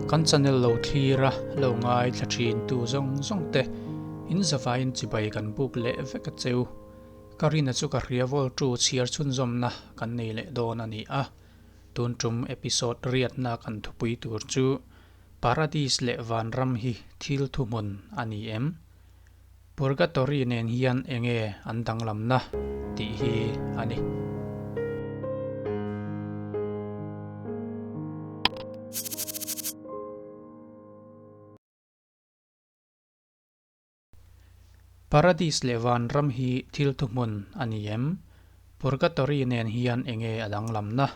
Kan channel lo thlir a, lo ngaithla thin tu zawng zawng te in zavaiin chibai kan buk leh vek a cheu. Ka rina chu ka hria vawl tu chhiar chhunzawmna kan nei leh dawn a ni a. Tun tum episode riatna kan thupui tur chu Paradis leh Vanram hi thil thuhmun a ni em? Purgatory nen hian enge an danglamna tih hi a ni. Paradis leh Vanram hi thil thuhmun a ni em? Purgatory nen hian enge a danglamna?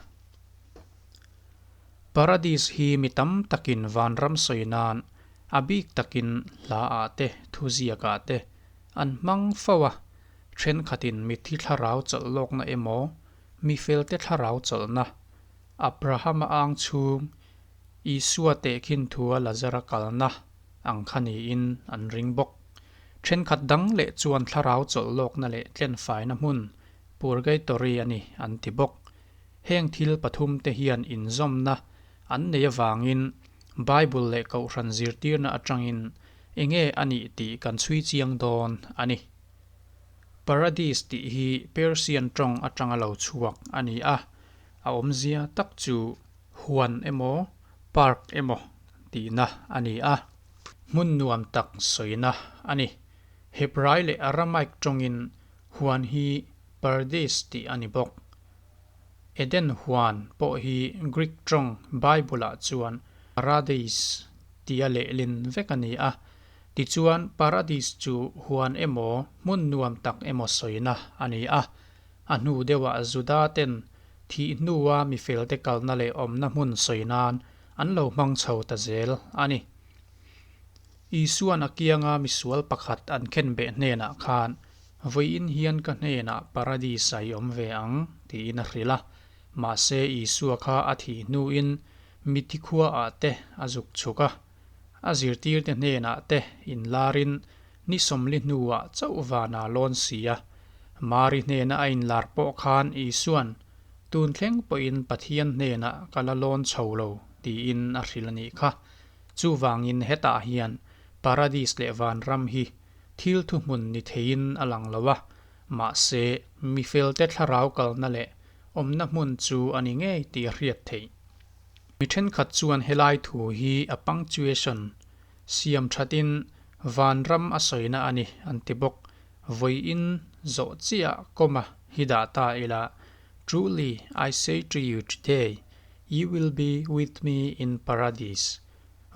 Paradis hi mi tam takin Vanram sawi nan a bik takin hla ah te, thuziak ah te an hmang fo a, thenkhatin mitthi thlarau chawlh lawkna emaw, mi felte thlarau chawlhna, Abrahama ang chhung, Isua tehkhin thua Lazara kalna ang kha niin an ring bawk. Thenkhat dang leh chuan thlarau chawlh lawkna leh tlenfaina hmun, purgatory a ni an ti bawk. Heng thil pathumte hian inzawmna an nei avangin Bible leh Kohhran zirtirna atangin enge a nih tih kan chhui chiang dawn a ni. Paradis tih hi Persian tawng atanga lo chhuak a ni a, a awmzia tak chu huan emaw park emaw tihna a ni a, hmun nuam tak sawina a ni. Hebrai leh Aramaic tawngin huan hi Paradis tih a ni bawk. Eden huan pawh hi Greek tawng Bible-ah chuan paradis tia lehlin vek a ni a. Tichuan, paradis chu huan emaw, hmun nuam tak emaw sawina a ni a. A hnu deuhah Juda-ten thih hnua mi felte kalna leh awmna hmun sawi nan an lo hmang chho ta zel a ni. Isuan a kianga misual pakhat an khenbeh hnenah khan Vawiin hian ka hnenah Paradis a i awm ve ang, tiin a hrilh a. Mahse, Isua kha a thih hnuin mithi khuaah te a zuk chhuk a. A zirtirte hnenah te inlarin ni sawmli hnuah chauh vanah lawn si a. Mari hnena a inlar pawh khan Isua'n, Tun thleng pawhin Pathian hnenah ka la lawn chho lo, tiin a hrilh a nih kha. Chuvangin hetah hian Paradis leh vanram hi Thil thuhmun ni theiin a lang lo a, mahse mi felte thlarau kalna leh awmna hmun chu a ni ngei tih a hriat theih. Mi thenkhat chuan helai thu hi a punctuation siam thatin vanram a sawina a ni an ti bawk. Vawiin zawh chiah comma hi dah ta ila, Truly I say to you today, you will be with me in paradise.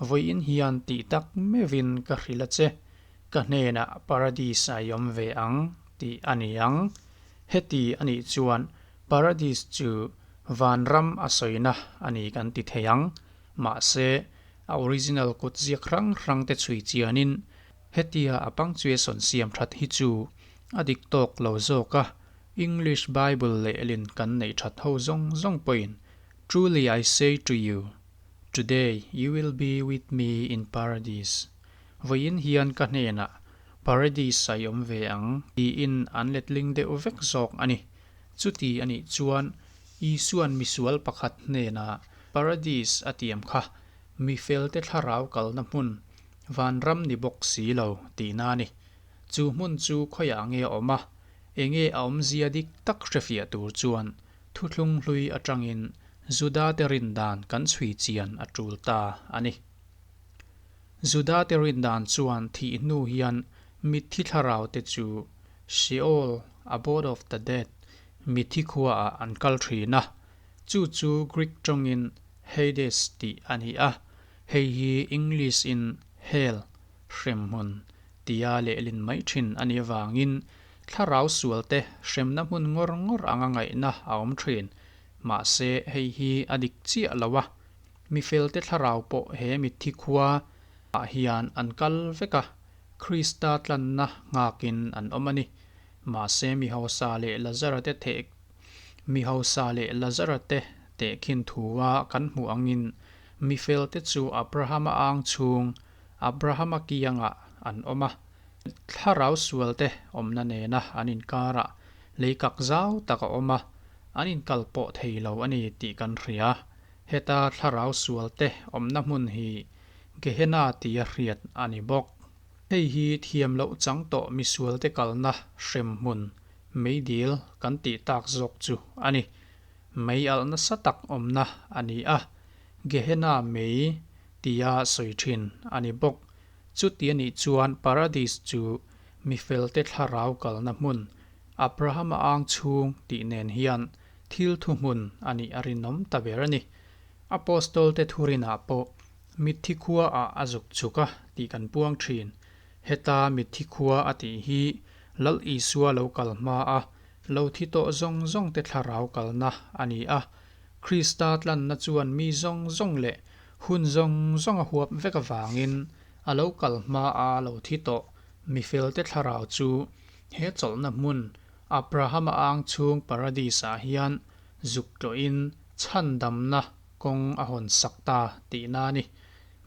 Vawiin hian tih tak meuhin ka hrilh a che, ka hnenah Paradis a i awm ve ang tih a ni ang. Heti a nih chuan Paradis chu vanram a sawina a ni kan ti thei ang. Mahse, a original kut ziak hrang hrang te chhui chianin hetia a punctuation siam that hi chu a dik tawk lo zawk a, English Bible lehlin kan neih that ho zawng zawng pawhin Truly I say to you, Today you will be with me in paradise, Vawiin hian ka hnenah paradise a i awm ve ang, tiin an letling deuh vek zawk a ni. Chuti a nih chuan Isua'n misual pakhat hnenah paradise a tiam kha mi felte thlarau kalna hmun vanram ni bawk si lo tihna a ni. Chu hmun chu khawiah nge a awm a, enge a awmzia dik tak hrefiah tur chuan Thuthlung hlui atangin Judate rin dan kan chhui chian a tul ta a ni. Judate rin dan chuan thih hnu hian mitthi thlarau te chu Sheol, abode of the dead, mitthi khuaah an kal thin a, chu chu Greek tawngin Hades tih a ni a, hei hi English in Hell, hremhmun, tia lehlin mai thin a nih avangin thlarau sualte hremna hmun ngawr ngawr anga ngaihna a awm thin. Mahse, hei hi a dik chiah lo a, mi felte thlarau pawh he mitthi khua ah hian an kal vek a, Krista tlanna nghakin an awm a ni. Mahse, mi hausa leh Lazara te theh mi hausa leh Lazara te tehkhin thua kan hmuh angin mi felte chu Abrahama ang chhung Abrahama kiangah an awm a, thlarau sualte awmna nena an inkarah lei kak zau tak a awm a, an inkal pawh thei lo a ni tih kan hria. Heta thlarau sualte awmna hmun hi Gehenna tia hriat a ni bawk. Hei hi thiam loh chang tawh misualte kalna hremhmun meidil kan tih tak zawk chu a ni. Mei alh nasa tak awmna a ni a, Gehenna mei tia sawi thin a ni bawk. Chuti a nih chuan Paradis chu mifelte thlarau kalna hmun, Abrahama ang chhung tih nen hian thil thuhmun a nih a rinawm ta ber a ni. Apostol-te thurinah pawh mitthi khua ah a zuk chhuk a tih kan puang thin. Heta mitthi khua a tih hi Lal Isua lo kal hma a lo thi tawh zawng zawngte thlarau kalna a ni a. Krista tlanna chuan mi zawng zawng leh hun zawng zawng a huap vek avangin a lo kal hma a lo thi tawh mifelte thlarau chu he chawlhna hmun Abrahama ang chhung Paradis-ah hian zuk tlawhin chhandamna kawng a hawn sak ta tihna a ni.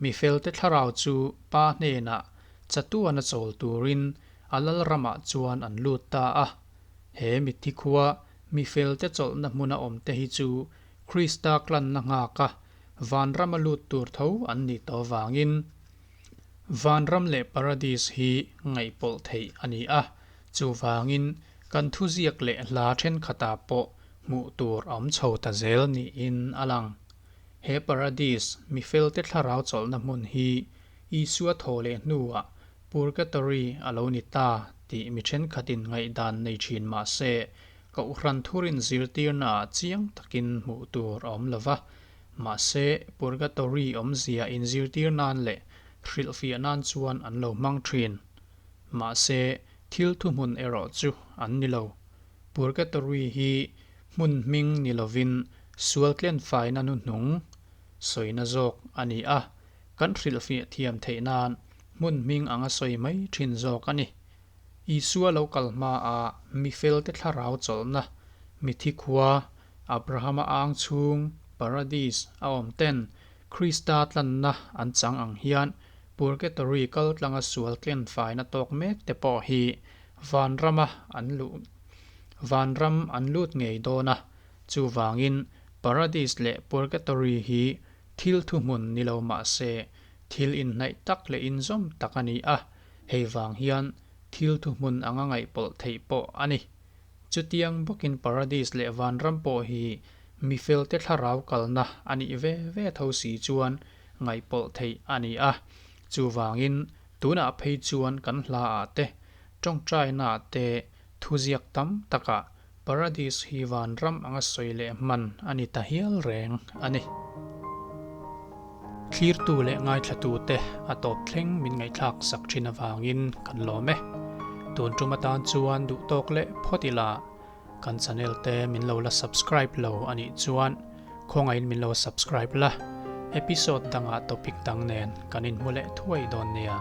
Mifelte thlarau chu Pa hnenah chatuana chawl turin a Lalramah chuan an lut ta a. He mitthi khua mifelte chawlhna hmuna awmte hi chu Krista klanna nghaka vanrama lut tur tho an nih tawh vangin vanram leh Paradis hi ngaihpawlh theih a ni a. Chuvangin kan thuziak leh hla thenkhatah pawh hmuh tur a awm chho ta zel niin a lang. He Paradis, mifelte thlarau chawlhna hmun hi Isua thaw leh hnuah Purgatory a lo ni ta tih mi thenkhatin ngaihdan nei thin mah se, Kohhran thurin zirtirnaah chiang takin hmuh tur a awm lo va. Mahse, Purgatory awmzia inzirtir nan leh hrilhfiah nan chuan an lo hmang thin. Mahse, thil thuhmun erawh chu an ni lo. Purgatory hi hmun hming ni lovin sual tlenfaina hnuhnung sawina zawk a ni a, kan hrilhfiah thiam theih nan hmun hming anga sawi mai thin zawk a ni. Isua lo kal hmaa mifelte thlarau chawlhna, mithi khua, Abrahama ang chhung, Paradis, a awm ten Krista tlanna an chang ang hian Purgatory kal tlanga sual tlenfaina tawk mek te pawh hi vanrama an luh vanram an lut ngei dawn a, chuvangin Paradis leh Purgatory hi thil thuhmun ni lo mah se thil inhnaih tak leh inzawm tak a ni a, hei vang hian thil thuhmun anga ngaihpawlh theih pawh a ni. Chutiang bawkin Paradis leh vanram pawh hi mifelte thlarau kalna a nih ve ve tho si chuan ngaihpawlh theih a ni a, chuvangin tunah phei chuan kan hlaah te, tawngtainaah te thuziak tam takah Paradis hi vanram anga sawi leh hman a ni ta hial reng a ni. Thlirtu leh ngaithlatute a tawp thleng min ngaihthlak sak thin avangin kan lawm e. Tun tum atan chuan duh tawk leh phawt ila kan channel te min lo la subscribe lo a nih chuan khawngaihin min lo subscribe la, episode dangah topic dang nen kan inhmu leh thuai dawn nia.